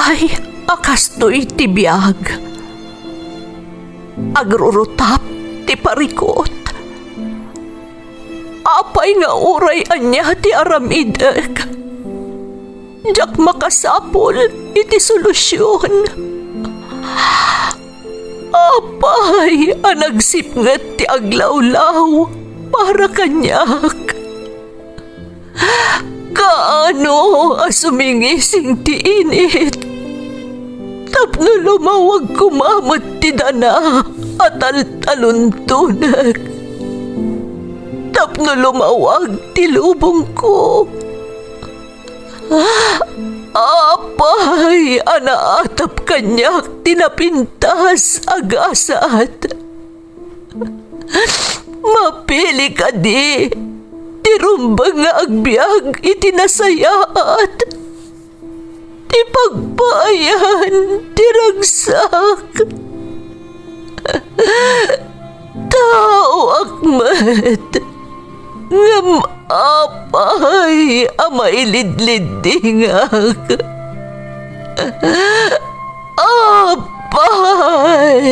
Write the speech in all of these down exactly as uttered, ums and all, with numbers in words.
Ay, a kastoy ti biag. Agrurutap ti parikut. Apay nga uray ania ti aramidek, diak makasapul iti solusion. Apay a nagsipnget ti aglawlaw para kaniak? Kaano a sumingising ti init tapno lumawag koma met ti dana a taltaluntonek, tapno lumawag ti lubongko? Apay a naatap kaniak ti napintas a gasat? Mapili kadi ti rumbeng nga agbiag iti nasayaat, ti pagpaayan ti ragsak? Taoak met, ngem apay a mailidliddingak? Apay!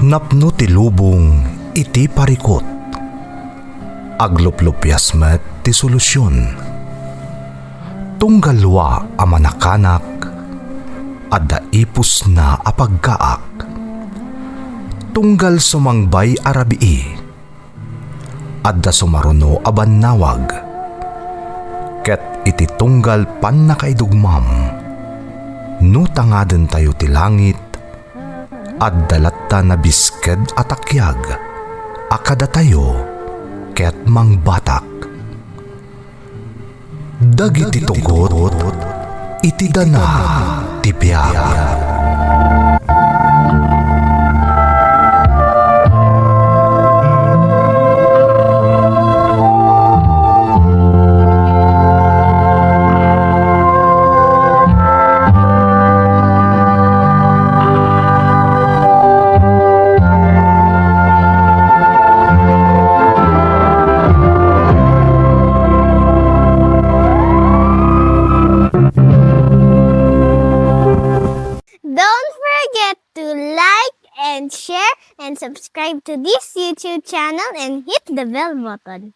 Napno ti lubong iti parikut. Agluplupias met ti solusion. Tunggal lua a manakanak, adda ipusna a pagkaak. Tunggal sumangbay a rabii, adda sumaruno a bannawag. Ket iti tunggal pannakaidugmam, no tangadentayo ti langit, adda latta nabisked a takiag a kadatayo ket mangbatak. Dagiti tugot iti dana ti biag. Don't forget to like and share and subscribe to this YouTube channel and hit the bell button.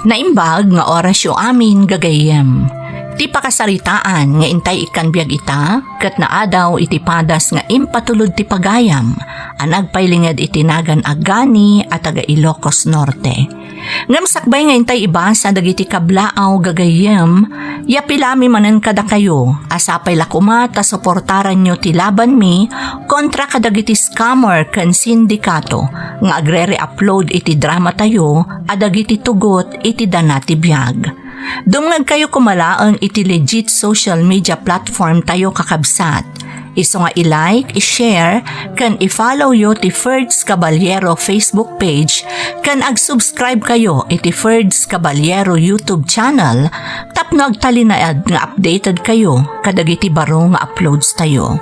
Naimbag nga orasyo amin, gagayyem. Ti pakasaritaan nga intay ikkan biag ita, ket naadaw iti padas nga impatulod ti pagayam a nagpailinged iti nagan a Gani a taga Ilocos Norte. Ngem sakbay nga intay ibasa dagiti kablaaw, gagayyem, yapilami manen kadakayo a sapay la koma ta suportaranyo ti labanmi kontra kadagiti scammer ken sindikato nga agre-re-upload iti dramatayo a dagiti tugot iti dana ti biag. Dumngegkayo koma laeng iti legit social media platform tayo, kakabsat. Isu nga i-like, i-share, ken i-follow yo ti Ferds Caballero Facebook page, ken ag-subscribe kayo iti Ferds Caballero YouTube channel tapno agtalinaed nga updated kayo kadagiti baro nga uploads tayo.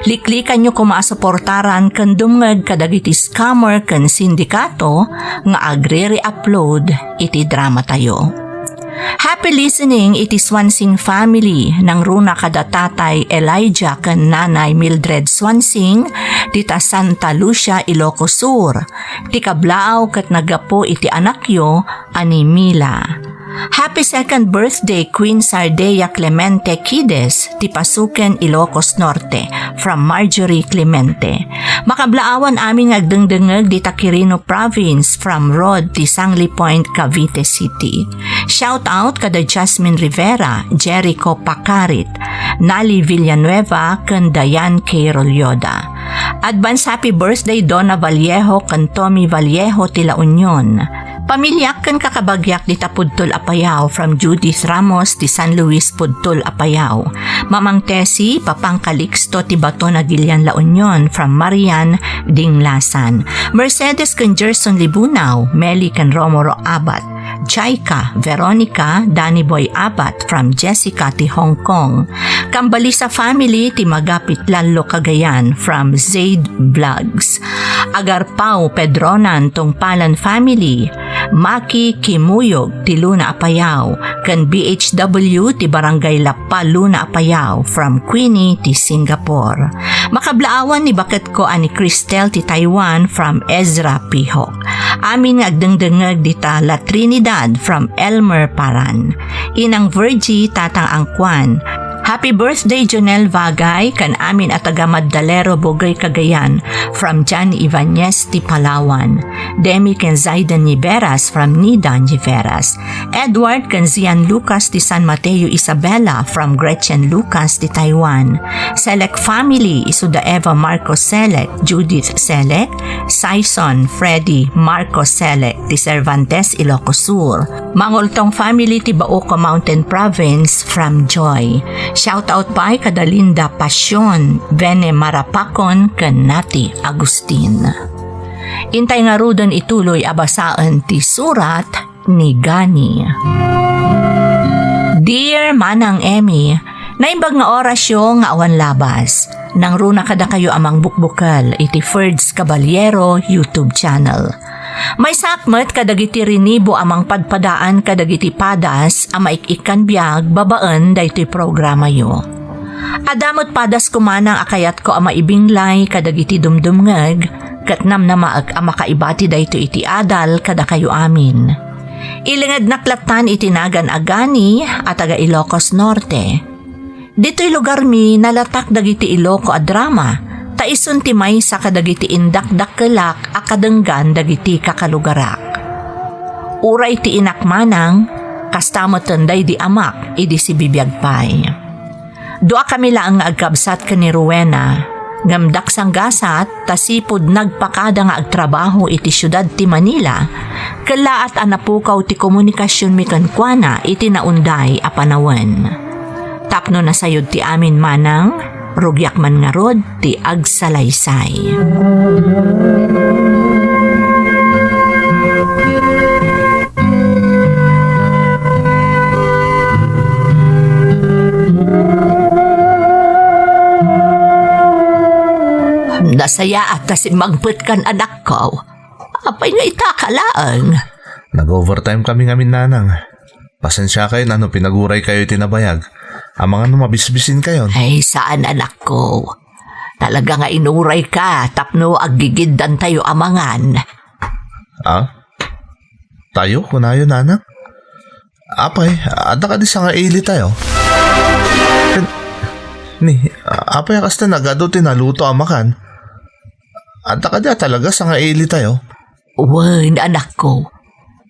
Liklikanyo koma a suportaran ken dumngeg kadagiti scammer ken sindikato nga agre-re-upload iti dramatayo. Happy listening iti Swansing family, nangruna kada Tatay Elijah ken Nanay Mildred Swansing, dita Santa Lucia, Ilocos Sur. Ti kablaaw ket naggapu iti anakyo a ni Mila. Happy second birthday, Queen Sardea Clemente Quides, ti Pasuken, Ilocos Norte, from Marjorie Clemente. Makablaawan amin nga agdengdengngeg dita Quirino Province, from Rod, ti Sangli Point, Cavite City. Shout out kada Jasmine Rivera, Jericho Pacarit, Nali Villanueva, ken Diane K. Rolyoda. Advance happy birthday, Donna Vallejo ken Tommy Vallejo ti La Union. Pamiliak ken kakabagiak dita Pudtol, Apayao, from Judith Ramos ti San Luis, Pudtol, Apayao. Mamang Tessie, Papang Calixto ti Baton, Aguilian, La Union, from Marian, Dinglasan. Mercedes ken Gerson Libunao, Meli ken Romoro Abat. Chaika, Veronica, Danny Boy Abat from Jessica ti Hong Kong. Kambalisa family ti Magapit Lallo Cagayan from Zaid Vlogs. Agarpao Pedronan Tungpalan family, Maki Kimuyog ti Luna Apayao, ken B H W ti Barangay Lappa Luna Apayao from Queenie ti Singapore. Makablaawan ni baketko a ni Cristel ti Taiwan from Ezra Pihok. Amin nga agdengdengngeg dita La Trinidad from Elmer Paran. Inang Virgie, Tatang Angkuan. Happy birthday, Jonel Vagay, kan amin a taga Magdalero, Bugey, Cagayan, from John Ibanez ti Palawan. Demi ken Zaiden Niveras from Nida Niveras. Edward ken Zian Lucas ti San Mateo, Isabela, from Gretchen Lucas ti Taiwan. Selek family, isuda Eva Marcos Selek, Judith Selek, Saison Freddy Marcos Selek ti Cervantes, Ilocos Sur. Mangultong family ti Bauco Mountain Province from Joy. Shoutout pay kada Linda Pasion, Vene Marapacon, ken Nati Agustin. Intay ngaruden ituloy a basaen ti surat ni Gani. Dear Manang Emmy, naimbag nga orasyo nga awan labas. Nangruna kadakayo a mangbukbukel iti Ferds Caballero YouTube channel. Maysaak met kadagiti rinibo a mangpadpadaan kadagiti padas a maik-ikkan biag babaen daytoy programayo. Adda met padasko manang a kayatko a maibinglay kadagiti dumdumngeg, ket namnamaek a makaibati daytoy iti adal kadakayo amin. Ilingednak lattan iti nagan a Gani a taga Ilocos Norte. Ditoy lugarmi, nalatak dagiti Iloco a drama, ta isun ti maysa kadagiti indakdakkelak a kadenggan dagiti kakalugarak. Uray ti inak manang, kasta metten daydi amak idi sibibiag pay. Duakami laeng nga agkabsat ken ni Rowena, ngem daksanggasat ta sipud nagpakada nga agtrabaho iti siudad ti Manila, kellaat a napukaw ti komunikasionmi kenkuana iti naunday a panawen. Tapno nasayod ti amin manang, rugiak man ngarud ti agsalaysay. Nasayaat ta simmangpetkan, anakko. Apay nga ita ka laeng? Nag-overtime kami ngamin, nanang. Pasensiakayon no pinaguray kayo iti nabayag. Amangan no mabisbisin kayon. Ay, saan, anakko. Talaga nga inuray ka tapno aggigiddan tayo amangan. Ah? Tayo, kunayo, nanang? Apay, adda kadi sangaili tayo? Ken, ni, apay a kasta nagadu ti naluto a makan? Adda kadi a talaga sangaili tayo? Wen, anakko.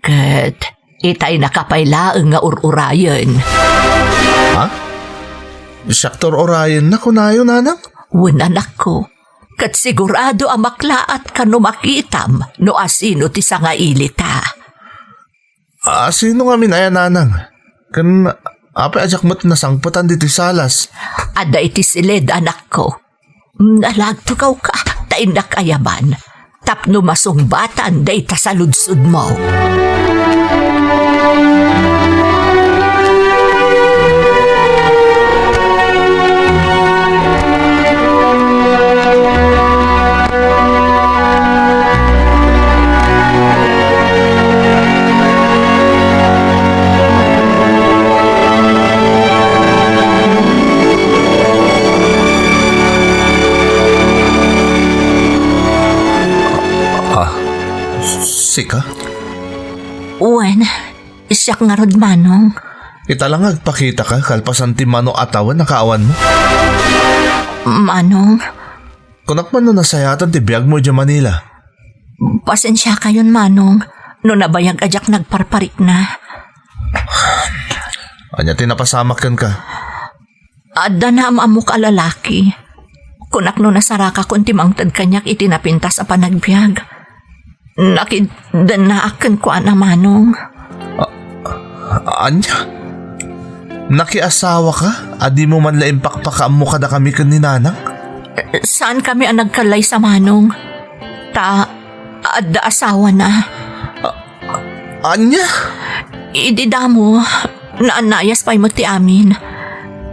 Ket itay nakapay laeng nga ur-urayen. Ha? Siak ti ur-urayenna, kunayo, nanang? Wen, anakko. Ket sigurado a maklaat ka no makitam no asino ti sangailita. Asino ngamin aya, nanang? Ken apay a diak met nasangpetan ditoy salas? Adda iti siled, anakko. Nalagtugaw ka, ta innak ayaban. Tapno masungbatan dayta saludsodmo. Ah, sika? Wen, siak ngarud, Manong. Ita la nga agpakita ka kalpasan ti mano a tawen a kaawan mo? Manong. Kunak man no nasayaatan ti biag mo idiay Manila. Pasensiakayon, Manong, no nabayag a diak nagparparikna. Ania ti napasamak kenka? Adda naam-ammok a lalaki. Kunak no nasarakakon ti mangted kaniak iti napintas a panagbiag. Nakiddennaak kenkuana, Manong. A-, ania? Nakiasawa ka a dimo man la impakpakaammo kadakami ken ni Nanang? Saankami a nagkallaysa, Manong. Ta adda asawana. A-, ania? Idi damo, naannayas pay met ti amin.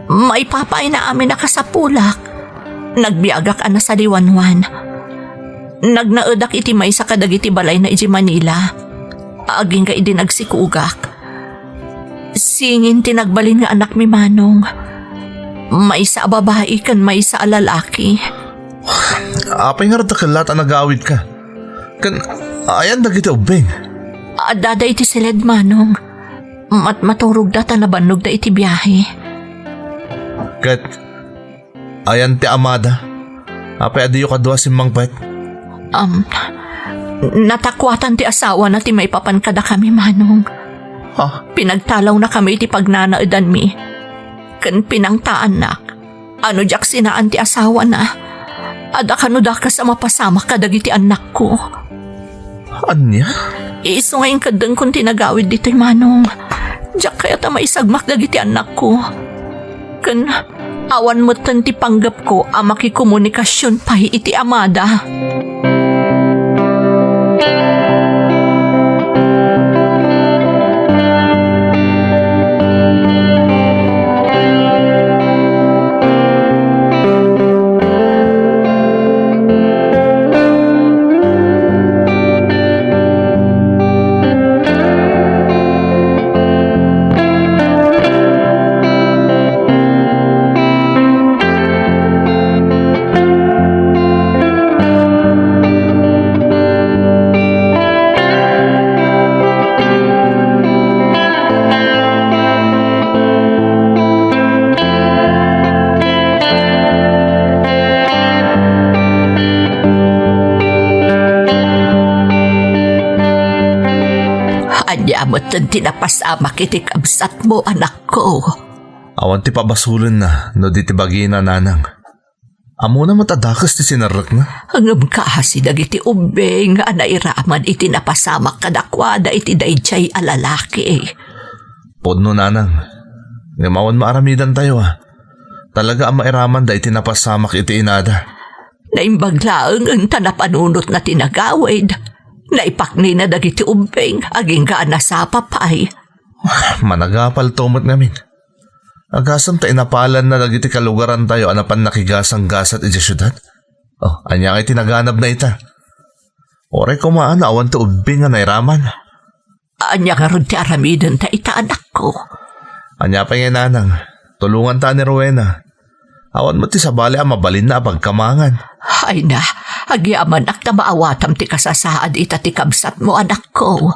Maipapaayna amin a kasapulak. Nagbiagak a nasaliwanwan. Nagnaedak iti maysa kadagiti balayna idiay Manila. Agingga idi nagsikugak. Singin ti nagbalin nga anakmi, Manong. Maysa a babai ken maysa a lalaki. Apay nga dakkel latta a nagawidka? Ken ayan dagiti ubbing? Addada iti siled, Manong. Matmaturogda ta nabannogda iti biahe. Ket ayan ti amada? Apay a diyo kadua simmangpet? Um, natakuatan ti asawana ti maipapan kadakami, Manong. Ha? Pinagtalawnakami iti pagnanaedanmi. Ken pinangtaannak. Ano diak sinaan ti asawana? Adda kano dakes a mapasamak kadagiti annakko. Ania? Isu nga inkeddengkon ti nagawid ditoy, Manong. Diak kayat a maisagmak dagiti annakko. Ken awan metten ti panggepko a makikomunikasion pay iti amada. Ania met ti napasamak iti kabsatmo, anakko? Awan ti pabasolenna no di ti bagina, nanang. Ammona met a dakes ti sinerrekna. Ngem kaasi dagiti ubbing a nairaman iti napasamak kadakuada iti daydiay a lalaki. Pudno, nanang. Ngem awan maaramidantayo, a. Talaga a mairamanda iti napasamak iti inada. Naimbag laengen ta napanunotna ti nagawid. Naipaknina dagiti ubbing, agingga a nasapa pay. Managapalto met ngamin. Agasem ta inapalanna dagiti kalugarantayo a napan nakigasanggasat idiay siudad? Oh, ania ngay ti naganabna ita? Uray koma no awan ti ubbing nga nairaman. Ania ngarud ti aramidenta ita, anakko? Ania pay ngay, nanang? Tulonganta ni Rowena. Awan met ti sabali a mabalinna a pagkamangan. Ay na, agyamanak ta maawatam ti kasasaad ita ti kabsatmo, anakko.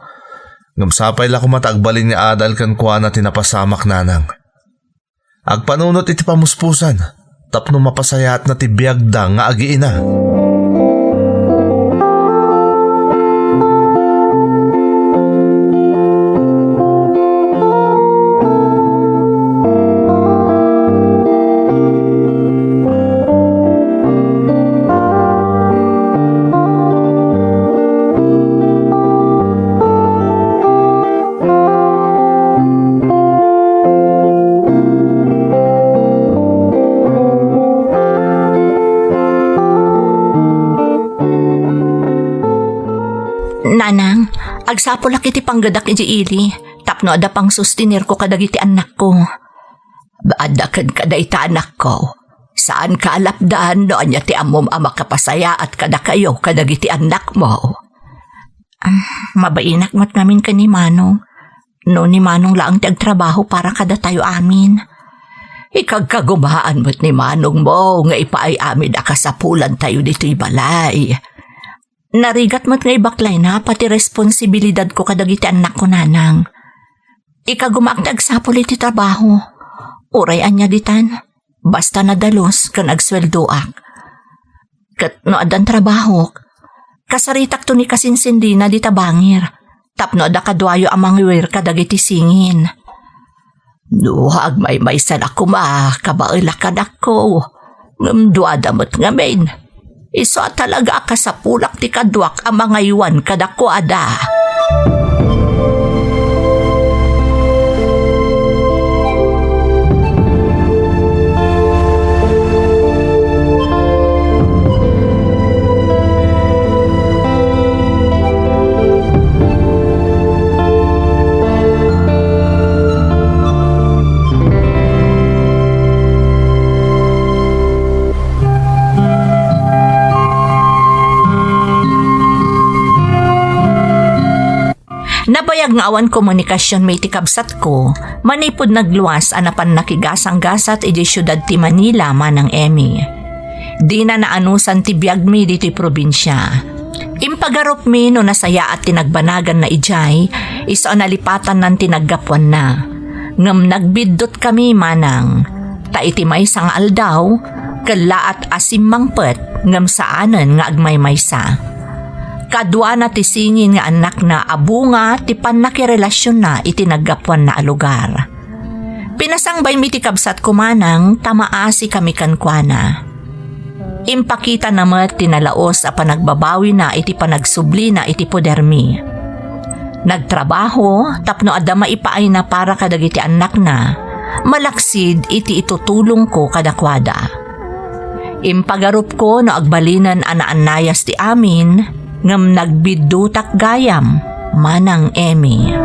Ngem sapay la koma ta agbalin nga adal kenkuana ti napasamak, nanang. Agpanunot iti pamuspusan tapno mapasayaatna ti biagda nga agiina. Nanang, agsapulak iti panggedak idiay ili, tapno adda pangsustinerko kadagiti annakko. Adda kenka dayta, anakko. Saanka a lapdan no ania ti ammom a makapasayaat kadakayo kadagiti annakmo. Ah, mabainak met ngamin ken ni Manong. No ni Manong laeng ti agtrabaho para kadatayo amin. Ikagkagumaan met ni Manongmo nga ipaay amin a kasapulantayo ditoy balay. Narigat met nga ibaklayna pati responsibilidadko kadagiti annakko, nanang. Ikagumaak ti agsapul iti trabaho. Uray ania ditan, basta nadalus ken agsueldoak. Ket no addan trabahok, kasaritakto ni kasinsindina dita bangir, tapno adda kaduayo a mangiwir kadagiti singin. No agmaymaysan a koma, kabaelak, anakko, ngem duada met ngamin. Isu a talaga a kasapulak ti kaduak a mangaywan kadakuada. Nabayag nga awan komunikasionmi iti kabsatko manipud nagluas a napan nakigasanggasat idiay siudad ti Manila, Manang Emmy. Dina naanusan ti biagmi ditoy probinsia. Impagarupmi no nasayaat ti nagbanaganna idiay, isu a nalipatannan ti naggapuanna. Ngem nagbiddut kami, Manang, ta iti maysa nga aldaw, kellaat a simmangpet ngem saanen nga agmaymaysa. Kaduana ti singin nga annakna a bunga ti pannakirelasionna iti naggapuanna a lugar. Pinasangbaymi ti kabsatko, Manang, ta maasikami kenkuana. Impakitana met ti nalaus a panagbabawina iti panagsublina iti podermi. Nagtrabaho tapno adda maipaayna para kadagiti annakna, malaksid iti itutulongko kadakuada. Impagarupko no agbalinen a naannayas ti amin, ngem nagbiddutak gayam, Manang Emmy.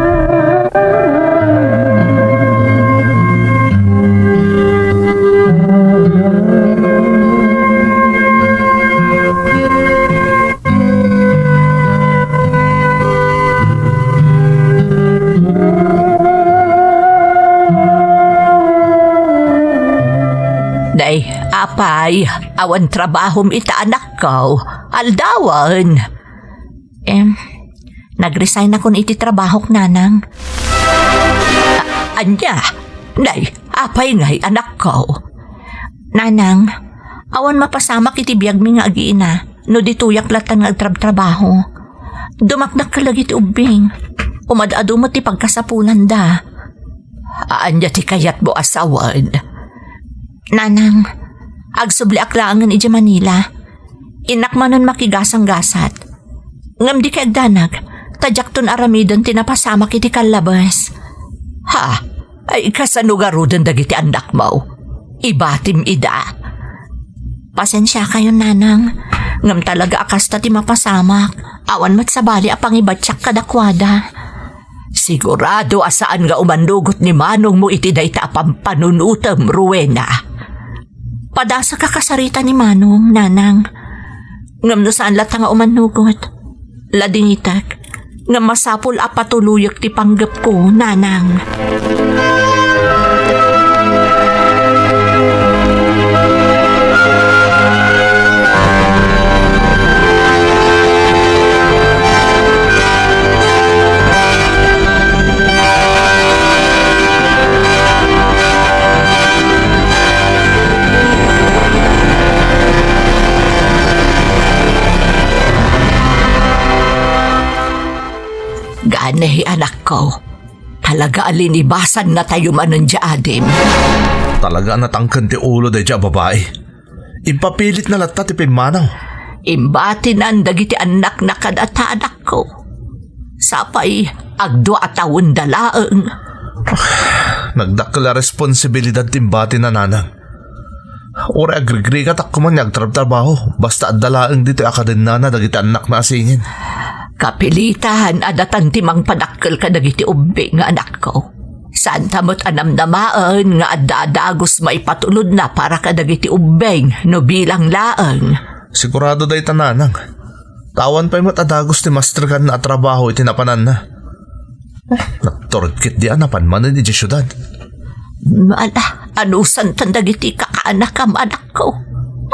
Day, apay, awan trabahom ita, anakko. Aldawen. Em, nagresign-akon iti trabahok, Nanang. A-, ania? Nay, apay ngay, anakko? Nanang, awan mapasamak iti biagmi nga agiina no ditoyak latta nga agtrabtrabaho. Dumakdakkel dagiti ubbing. Umad-adu met ti pagkasapulanda. Ania ti kayatmo a sawen? Nanang, agsubliak laengen idiay Manila. Innak manen makigasanggasat. Ngem dikay agdanag, ta diakton aramiden ti napasamak iti kallabes. Ha? Ay, kasano ngaruden dagiti annakmo? Ibatim ida. Pasensiakayon, Nanang. Ngem talaga a kasta ti mapasamak. Awan met sabali a pangibatiak kadakuada. Sigurado a saan nga umannugot ni manongmo iti dayta a pampanunotem, Rowena. Padasaka kasarita ni Manong, Nanang. Ngem no saan latta nga umannugot, ladingitek. Ngem masapul a patuloyek ti panggepko, Nanang. Gani, anakko. Talaga a linibasannatayo manen diay adim. Talaga a natangken ti ulo daydiay a babai. Impapilitna latta ti pimmanaw. Imbatinan dagiti annakna kadata, anakko. Sapay, agdua a tawen da laeng. Nagdakkel a responsibilidad ti imbatina, Nanang. Uray agrigrigatak koman nga agtrabtrabaho, basta adda laeng ditoy a kadennana dagiti annakna a singin. Kapilitan a datan ti mangpadakkel kadagiti ubbing nga anakko. Saanta met a namnamaen nga adda a dagus maipatulodna para kadagiti ubbing no bilang laeng. Sigurado dayta, Nanang. Ta awan pay met a dagus ti masterkanna a trabaho iti napananna. Nagturod ketdi a napan manen idiay siudad. Ala, anusantan dagiti kakaanakam, anakko.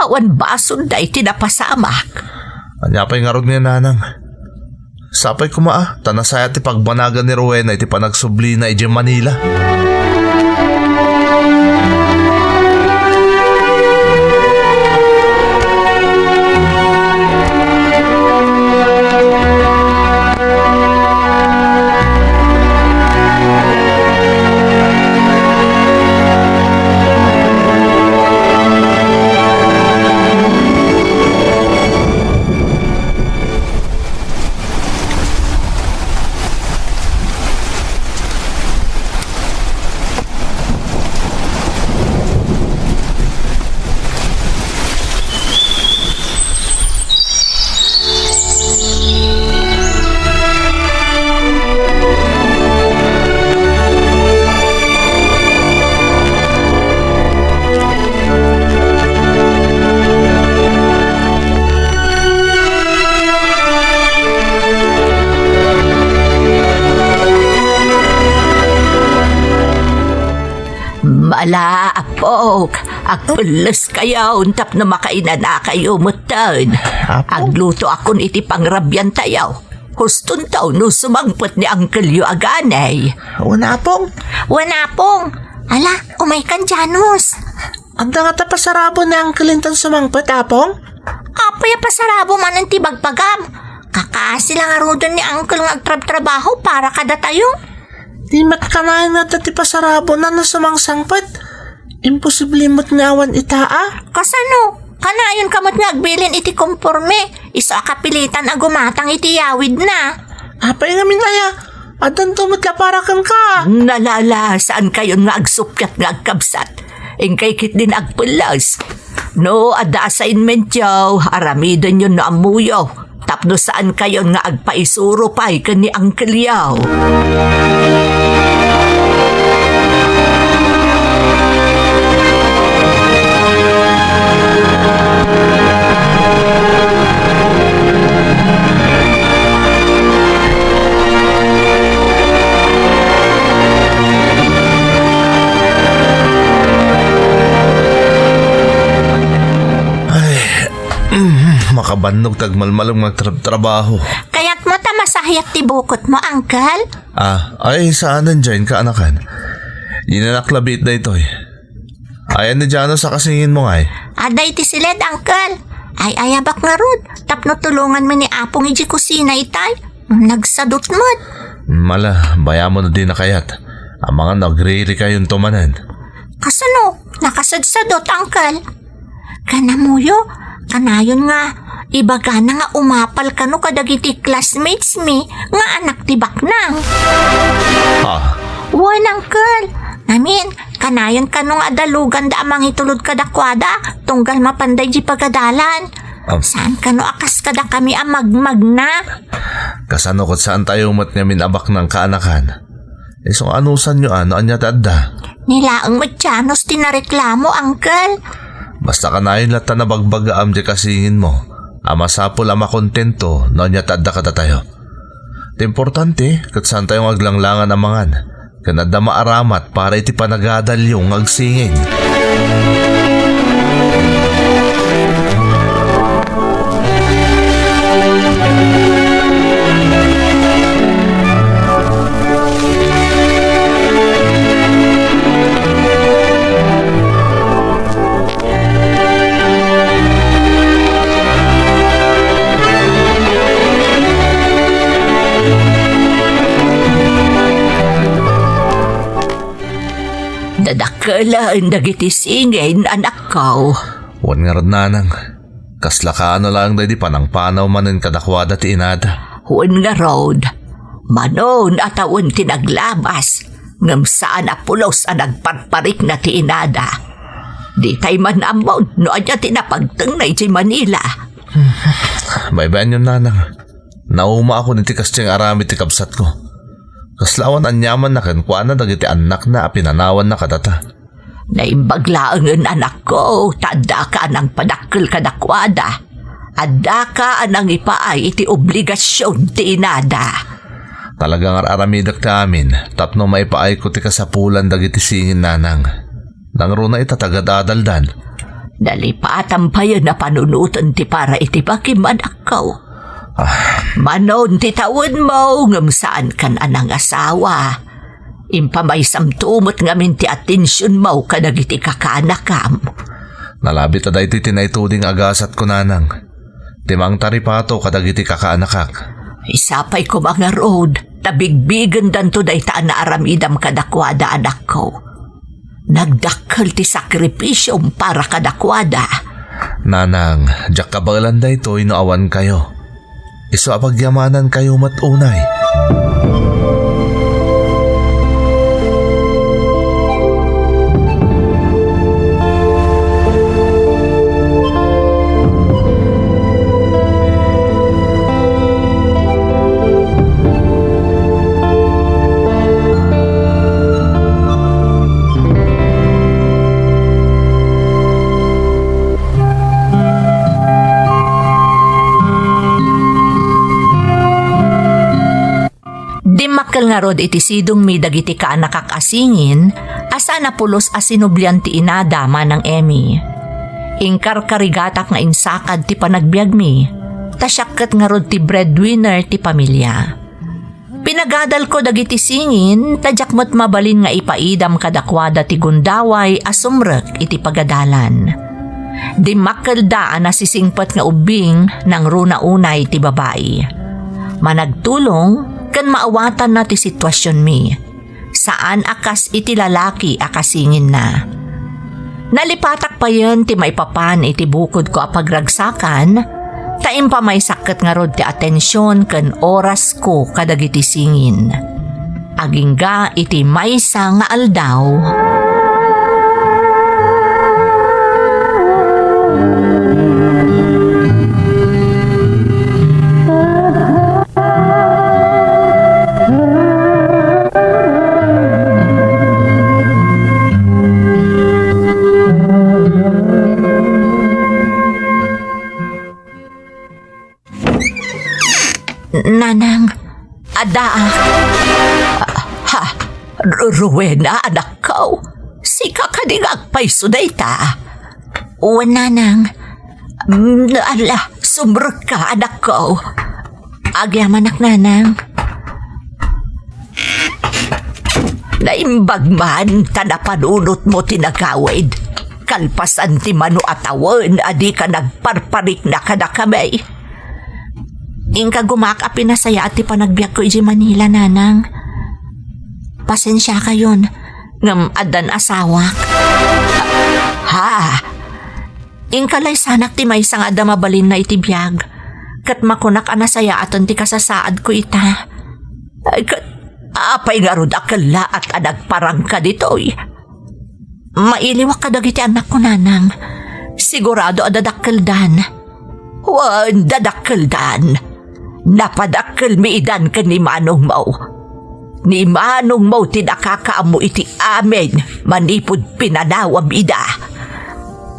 Awan basolda iti napasamak. Ania pay ngarud ngay, Nanang? Sapay koma a, ta nasayaat ti pagbanagan ni Rowena iti panagsublina idiay Manila. Ala, apok, agpelles kayon tapno makainanakayo metten. Apong? Agluto akon iti pangrabiantayo. Hustonto no sumangpet ni Angkelyo a ganay. Wen, Apong. Wen, Apong. Ala, umaykan, Janus. Adda ngata pasarabo ni Angkel inton sumangpet, Apong? Apay a pasarabo manen ti bagbagam? Kakasi la ngaruden ni Angkel nga agtrabtrabaho para kadatayo. Di met kanayon ngata ti pasarabona no sumangsangpet. Imposible met nga awan ita a. Kasano? Kanayonka met nga agbilin iti komporme, isu a kapilitan a gumatang iti yawidna. Apay ngamin aya? Addanto met la para kenka. Nalala, saankayon nga agsuppiat nga agkabsat. Inkay ketdin agpelles. No, adda assignmentyo, aramidenyo no ammoyo. Tapno saankayon nga agpaisuro pay ken ni Angkelyo. Ay, makabannog ti agmalmalem nga agtrabtrabaho. Kayatmo ta masahiat ti bukotmo, Angkel? Ah, ay, saanen, Jane, kaanakan. Inanak labiit daytoy. Ayan ni Janus a kasinginmo ngay? Adda iti siled, Angkel. Ay-ayabak ngarud, tapno tulonganmi ni Apong iti kusina itay. Nagsadot met. Mala, bayamon a dina kayat. Amangan no agririkayonto manen. Kasano? Nakasadsadot, Angkel. Kanamoyo, kanayon nga ibagana nga umapal kano kadagiti classmates mi nga anak ti baknang. Ah. Wen, Angkel. Ngamin, kanayon kano nga adaluganda a mangitulod kadakuada tunggal mapanda idiay pagadalan. Am. Saan kano a kas kadakami a magmagna? Kasano ket saantayo met ngamin a baknang kaanakan? Isu nga anusanyo a no ania ti adda? Ni laeng met Janus ti nareklamo, Angkel. Basta kanayon latta nabagbagaam ti kasinginmo a masapul a makontento no ania ti adda kadatayo. Ti importante, ket saantayo nga aglanglangan a mangan, ken adda maaramat para iti panagadalyo nga agsinging. Dadakkelen dagiti singin, anakko. Wen ngarud, nanang, kasla kaano laeng daydi panangpanaw manen kadakuada ti inada. Wen ngarud, manon a tawen ti naglabas, ngem saan a pulos a nagparparikna ti inada. Ditay man ammon no ania ti napagtengna idiay Manila. Baybay-anyon, nanang. Naumaakon iti kasdiay nga aramid ti kabsatko. Kasla awan aniamanna kenkuana dagiti annakna a pinanawanna kadata. Naimbag laengen, anakko, ta addaka a nangpadakkel kadakuada. Addaka a nangipaay iti obligasion ti inada. Talaga nga ar-aramidek ti amin tapno maipaayko ti kasapulan dagiti singin, nanang. Nangruna ita ti agad-adaldan. Nalipatan payen a panunoten ti para iti bagim, anakko. Ah. Manon ti tawenmo, ngem saankan a nangasawa. Impamaysamto met ngamin ti atensionmo kadagiti kakaanakam. Nalabit a daytoy ti naituding a gasatko, nanang. Ti mangtaripato kadagiti kakaanakak. Isapay koma ngarud, ta bigbigendanto dayta a naaramidam kadakuada, anakko. Nagdakkel ti sakripisiom para kadakuada. Nanang, diak kabaelan daytoy no awan kayo. Isu a pagyamanankayo met unay. Makkel ngarud iti sidongmi dagiti kaanakak a singin a saan a pulos a sinublian ti inada, Manang Emmy. Inkarkarigatak nga insakad ti panagbiagmi, ta siak ket ngarud ti breadwinner ti pamilia. Pinagadalko dagiti singin, ta diak met mabalin nga ipaidam kadakuada ti gundaway a sumrek iti pagadalan. Dimmakkelda a nasisingpet nga ubbing nangruna unay ti babai. Managtulong ken maawatanna ti situasionmi. Saan a kas iti lalaki a kasinginna. Nalipatak payen ti maipapan iti bukodko a pagragsakan, ta impamaysak ket ngarud ti atension ken orasko kadagiti singin. Agingga iti maysa nga aldaw. Nanang, adda. Ha? Ru-, Rowena, anakko. Sika kadi nga agpayso dayta? Wen, Nanang. Mm, ala, sumrekka, anakko. Agyamanak, Nanang. Naimbag man ta napanunotmo ti nagawid. Kalpasan ti mano a tawen a dika nagparparikna kadakami. Inka gumaak a pinasayaat ti panagbiagko idiay Manila, Nanang. Pasensiakayon, ngem addan asawak. Ha? Inka laysanak ti maysa nga adda mabalinna iti biag, ket makunak a nasayaaten ti kasasaadko ita. Ay, ket apay ngarud a kellaat a nagparangka ditoy? Mailiwak kadagiti annakko, Nanang. Sigurado a dadakkeldan. Wen, dadakkeldan. Napadakkelmi idan ken ni manongmo. Ni manongmo ti nakakaammo iti amin manipud pinanawam ida.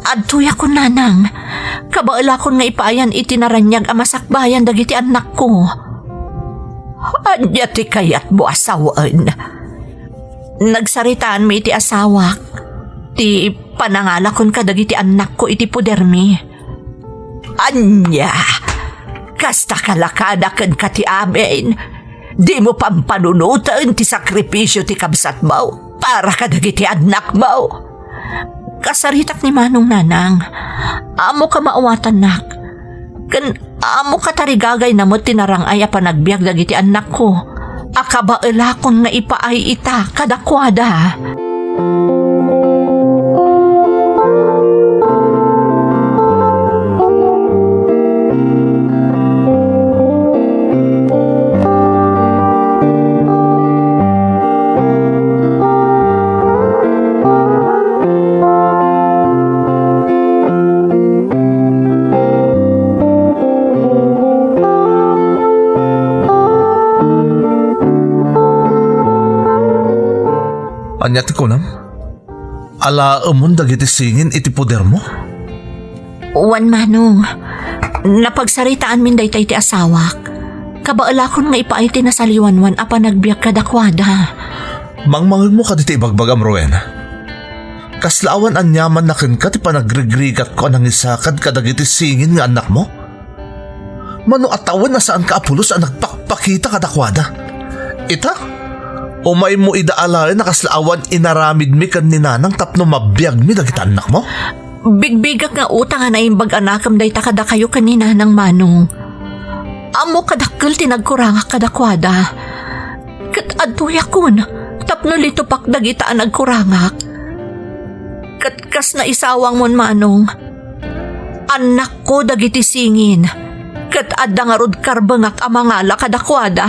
Adtoyakon, Nanang. Kabaelakon nga ipaayan iti naraniag a masakbayan dagiti annakko. Ania ti kayatmo a sawen? Nagsaritaanmi iti asawak ti panangalakon kadagiti annakko iti podermi. Ania? Kasta kalakada kenka ti amin? Dimo pampanunoten ti sakripisio ti kabsatmo para kadagiti annakmo? Kasaritak ni Manong, Nanang. Ammoka maawatannak. Ken ammoka tarigagayna met ti narang-ay a panagbiag dagiti annakko a kabaelakon nga ipaay ita kadakuada. Ania ti kunam? Alaemon dagiti singin iti podermo? Wen, Manong. Napagsaritaanmin dayta iti asawak. Kabaelakon nga ipaay ti nasaliwanwan a panagbiag kadakuada. Mangmangegmo kaditi ibagbagam, Rowena. Kasla awan aniamanna kenka ti panagrigrigatko a nangisakad kadagiti singin nga annakmo? Mano a tawen a saanka a pulos a nagpakpakita kadakuada? Ita, umaymo ida alaen a kasla awan inaramidmi ken ni Nanang tapno mabiagmi dagiti annakmo? Bigbigak nga utang a naimbag a nakem dayta kadakayo ken ni Nanang, Manong. Ammok a dakkel ti nagkurangak kadakuada. Ket adtoyakon tapno litupak dagita a nagkurangak. Ket kas naisawangmon, Manong, annakko dagiti singin, ket adda ngarud karbengak a mangala kadakuada.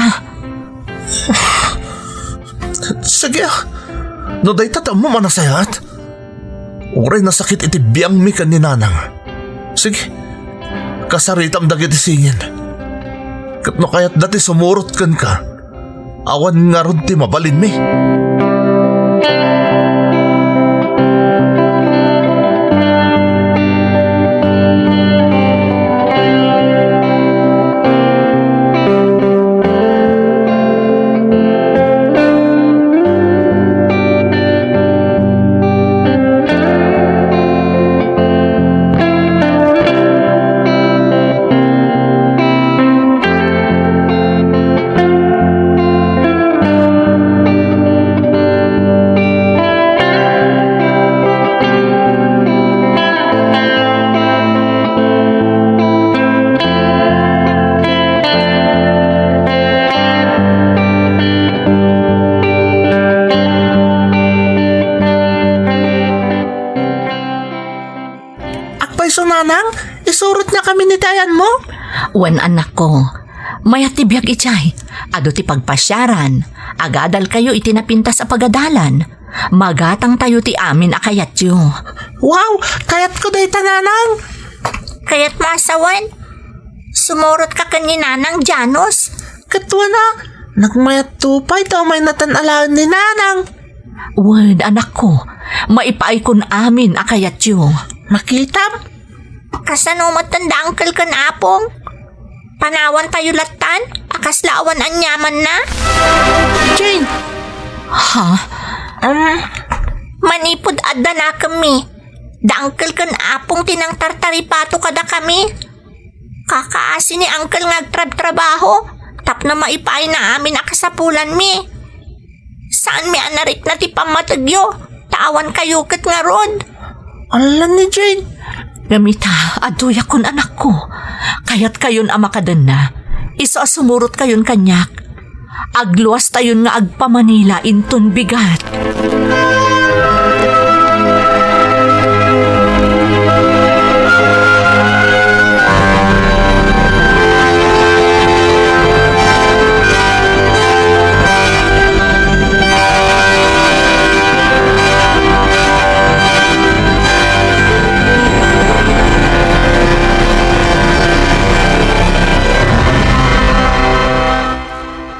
Sige, ah. No dayta ti ammom a nasayaat. Uray nasakit iti biangmi ken ni Nanang. Sige, kasaritam dagiti singin. Ket no kayatda ti sumurot kenka, awan ngarud ti mabalinmi. Surotnakami ni tayanmo? Wen, anakko. Mayat ti biag idiay. Adu ti pagpasiaran. Agadalkayo iti napintas a pagadalan. Magatangtayo ti amin a kayatyo. Wow! Kayatko dayta, nanang! Kayatmo a sawen? Sumurotka ken ni Nanang Janus? Ket wen a, nagmayatto pay ta umaynatan alaen ni nanang. Wen, anakko, maipaayko amin a kayatyo. Makitam? Kasano met da uncle ken apong? Panawantayo lattan a kasla awan aniamanna? Jane! Ha? Um, manipud adda nakemmi, da uncle ken apong ti nangtartaripato kadakami. Kakaasi ni uncle nga agtrabtrabaho tapno maipaayna amin a kasapulanmi. Saanmi a narikna ti pammategyo, ta awan kayo ket ngarud. Ala ni Jane. Ngem ita, aduyakon, anakko. Kayatkayon a makadenna. Isu a sumurotkayon kaniak. Agluastayon nga agpamanila inton bigat.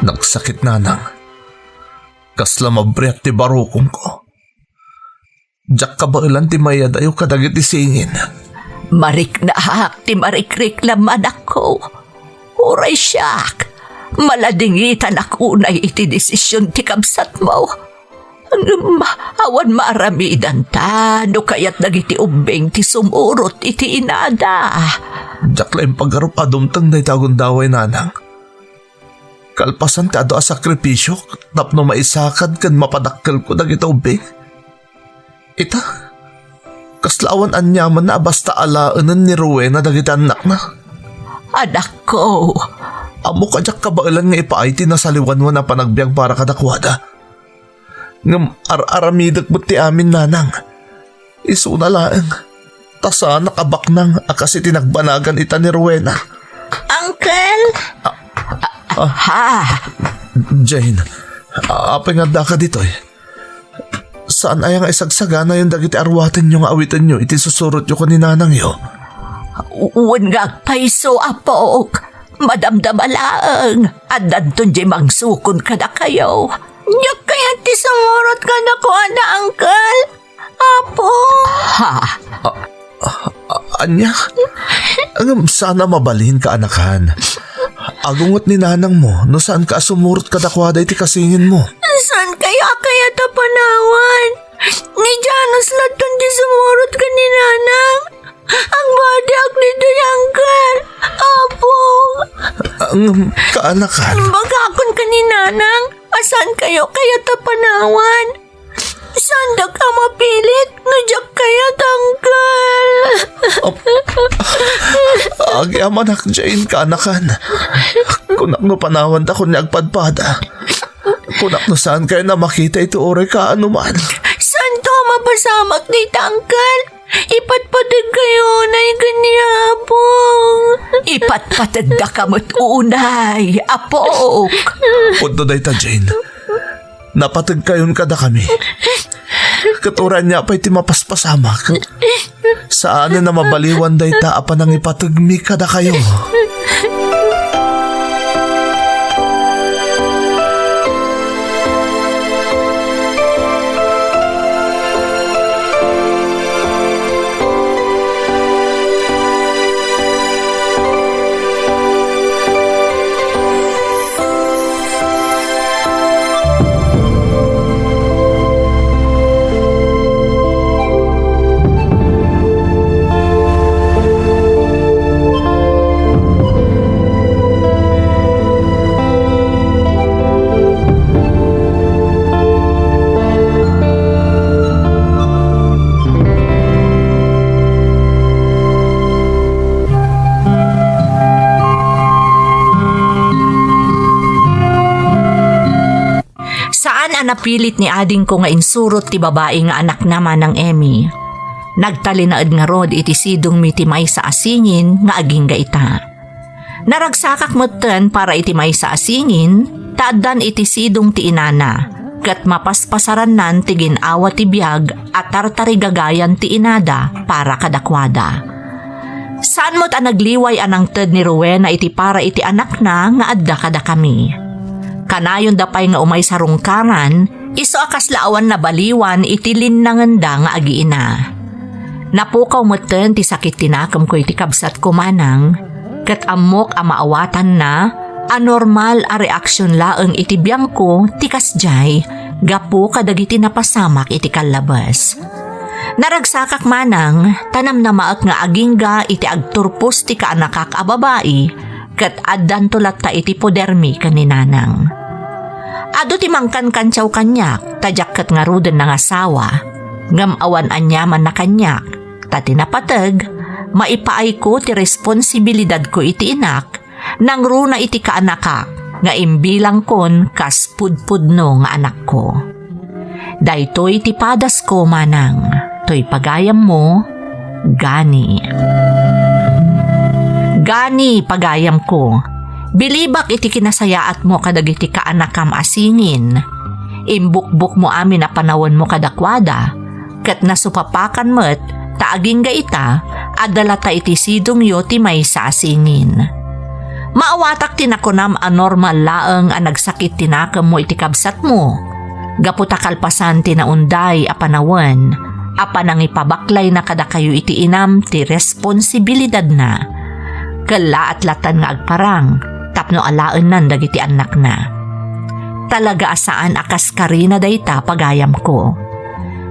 Nagsakit, nanang. Kasla mabriak ti barukongko. Diak kabaelan ti mayadayo kadagiti singin. Mariknaak ti marikriknam, anakko. Uray siak, maladingitanak unay iti desisyon ti kabsatmo. Ngem awan maaramidanta no kayat dagiti ubbing ti sumurot iti inada. Diak laeng pagarup a dumteng dayta a gundaway, nanang. Kalpasan ti adu a sakripisiok tapno maisakad ken mapadakkelko dagiti ubbing. Ita, kasla awan aniamanna a basta alaenen ni Rowena dagiti annakna. Anakko. Ammok a diak kabaelan nga ipaay ti nasaliwanwan a panagbiag para kadakuada. Ngem ar-aramidek met ti amin, nanang. Isuna laeng, ta saanak a baknang a kas iti nagbanagan ita ni Rowena. Uncle? Ah, ah, ha? Jane, apay nga addaka ditoy? Saan aya nga isagsaganayon dagiti aruatenyo nga awitenyo iti susurotyo ken ni nanangyo? Wen nga agpayso, apok. Madamdama laeng. Addanton diay mangsukon kadakayo. Diak kayat ti sumurot kadakuada, uncle. Apo. Ha? A-, a-, ania? Ngem saan a mabalin, kaanakan. Agungot ni nanangmo no saanka a sumurot kadakuada iti kasinginmo. Saankayo a kayat a panawan? Ni Janus latta ti sumurot ken ni nanang. Agbadiak ditoy, uncle. Apo. Ngem, kaanakan. Imbagakon ken ni nanang a saankayo kayat a panawan. Saandak a mapilit no diak kayat, uncle. Ap-, agyamanak, Jane, kaanakan. Kunak no panawanta kun ni agpadpada. Kunak no saankayon a makita iti uray kaanoman. Saanto a mapasamak dita, uncle? Ipatpategkayo unay ken ni Apo. Ipatpategdaka met unay, apok. Pudno dayta, Jane. Napategkayon kadakami. Ket uray ania pay ti mapaspasamak, saanen a mabaliwan dayta a panangipategmi kadakayo. Saan a napilit ni adingko nga insurot ti babai nga anakna, Manang Emmy. Nagtalinaed ngarud iti sidongmi ti maysa a singin nga agingga ita. Naragsakak metten para iti maysa a singin, ta addan iti sidong ti inana, ket mapaspasarannan ti gin-awa ti biag a tartarigagayan ti inada para kadakuada. Saan met a nagliway a nangted ni Rowena iti para iti anakna nga adda kadakami. Kanayonda pay nga umay sarungkaran, isu a kasla awan nabaliwan iti linnangenda nga agiina. Napukaw metten ti sakit ti nakemko iti kabsatko manang, ket ammok a maawatanna a normal a reaksion laeng iti biangko ti kasdiay gapu kadagiti napasamak iti kallabes. Naragsakak manang, ta namnamaek nga agingga iti agturpos ti kaanakak a babai, ket addanto latta iti podermi ken ni nanang. Adu ti mangkankantiaw kaniak, ta diak ket ngaruden nangasawa. Ngem awan aniamanna kaniak, ta ti napateg, maipaayko ti responsibilidadko iti inak, nangruna iti kaanakak, nga imbilangkon kas pudpudno nga anakko. Daytoy ti padasko manang, toy pagayammo, Gani. Gani, pagayamko, bilibak iti kinasayaatmo kadagiti kaanakam a singin. Imbukbokmo amin a panawenmo kadakuada, ket nasupapakan met ta agingga ita, adda latta iti sidongyo ti maysa a singin. Maawatak ti nakunam a normal laeng a nagsakit ti nakemmo iti kabsatmo. Gapu ta kalpasan ti naunday a panawen a panangipabaklayna kadakayo iti inam ti responsibilidadna. Kellaat latan nga agparang tapno alaennan dagiti annakna. Talaga a saan a kaskarina dayta, pagayamko.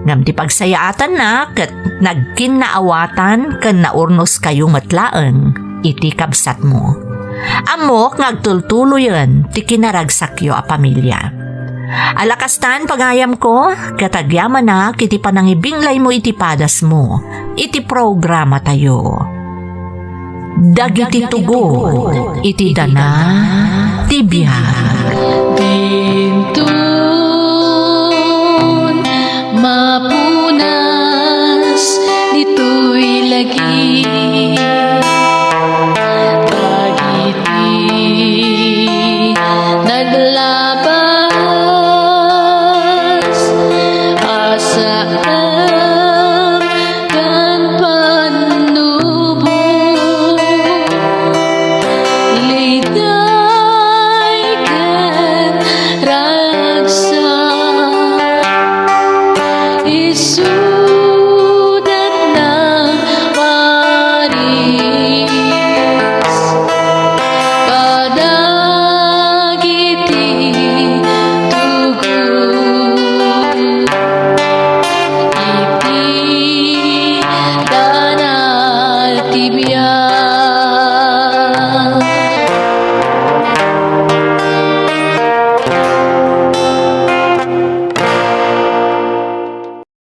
Ngem ti pagsayaatanna ket nagkinnaawatan ken naurnoskayo met laeng iti kabsatmo. Ammok nga agtultuloyen ti kinaragsakyo a pamilya. Alakastan, pagayamko, ket agyamanak iti panangibinglaymo iti padasmo iti programatayo. Dagiti tugot iti dana ti biag. Dinto